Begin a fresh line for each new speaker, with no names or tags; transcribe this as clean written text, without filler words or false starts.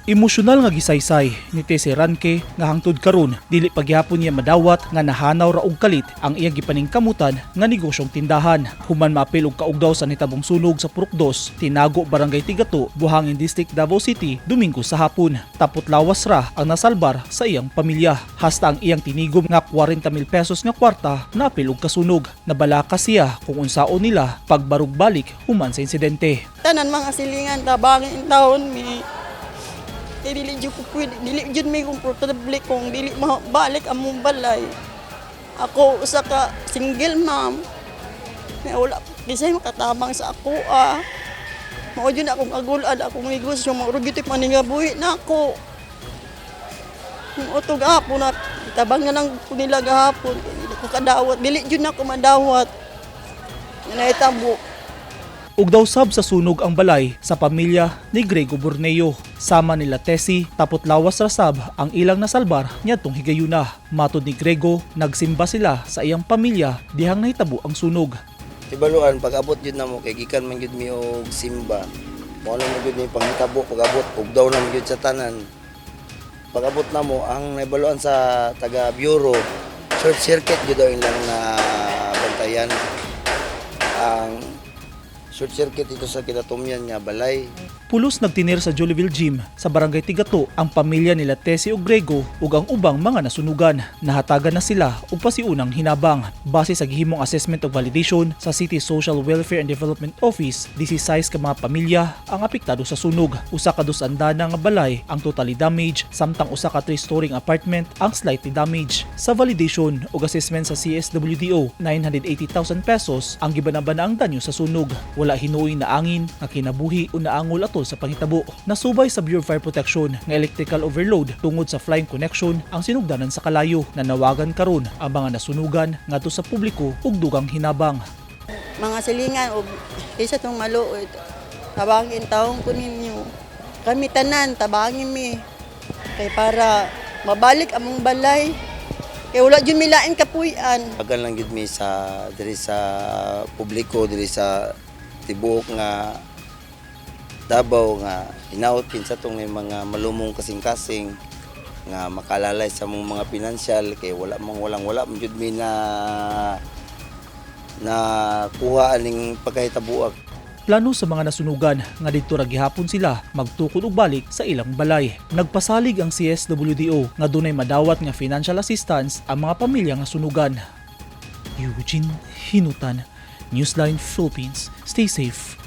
Emosyonal nga gisaysay ni Tese Ranke nga hangtod karon dili pagyapon niya madawat nga nahanaw ra og kalit ang iyang gipaningkamutan nga negosyong tindahan. Human maapil og kaugdaw sa nitabong sunog sa Purok 2, Tinago, Barangay Tigato, Buhangin District, Davao City, Domingo sa hapon. Tapot lawas ra ang nasalbar sa iyang pamilya. Hasta ang iyang tinigom nga 40 mil pesos nga kwarta naapil og kasunog. Nabalaka siya kung unsaon nila pagbarug-balik human sa insidente.
Tanan mga silingan, tabangin taon mi. Kay dili jud ko pwede, dili jud mi komportable kung dili mabalik among balay. Ako usa ka single mom. Na wala kisay makatabang sa ako ah. Mao jud akong agulad akong negosyo, mao gyud paningabuhi nako. Yung utog hapon na tabang na lang ko nila gahapon, kay dili ko kadawat, dili jud nako madawat. Nga nahitabo.
Ug daw sab sa sunog ang balay sa pamilya ni Grego Borneo. Sama nila Tessie, tapot lawas ra sab ang ilang nasalbar niadtong higayuna. Matod ni Grego, nagsimba sila sa iyang pamilya dihang nahitabo ang sunog.
Tibaluan pag abot jud namo kay gikan man gyud mi og simba. Mao na man gyud ni panghitabo pag abot ug daw na man gyud sa tanan. Pag abot namo ang naibaluan sa taga bureau, short circuit gyud daw ilang na bantayan. Ang short circuit ito sa kinatumyan nga balay.
Pulos nagtinir sa Jollyville Gym sa Barangay Tigato ang pamilya nila Tessie ug Grego ug ang ubang mga nasunugan. Nahatagan na sila og pasiunang hinabang. Base sa gihimong assessment ug validation sa City Social Welfare and Development Office, 16 ka mga pamilya ang apektado sa sunog. Usa ka dos andana nga balay ang totally damage, samtang usa ka 3-story apartment ang slightly damage. Sa validation ug assessment sa CSWDO, 980,000 pesos ang gibanabana ang danyo sa sunog. Wala hinuoy na angin nga kinabuhi o naangol atol sa panghitabo. Nasubay sa Bureau of Fire Protection nga electrical overload tungod sa flying connection ang sinugdanan sa kalayo. Nanawagan karon ang mga nasunugan ngadto sa publiko ug dugang hinabang.
Mga silingan og isa tong maluoy, tabangin taong ko ninyo. Kami tanan tabangin mi kay para mabalik among balay, kay wala jud mi lain kapuy-an.
Agan lang gyud mi sa diri sa publiko diri sa tibuok nga Davao nga hinaot kinsa tong may mga malumong kasing-kasing nga makalalay sa mong mga pinansyal kay wala mang walang wala man jud mi na na kuha aning pagkahitabuak.
Plano sa mga nasunugan nga didto ra gihapon sila magtukod og balik sa ilang balay. Nagpasalig ang CSWDO nga dunay madawat nga financial assistance ang mga pamilya nga sunugan. Eugene Hinutan, Newsline Philippines. Stay safe.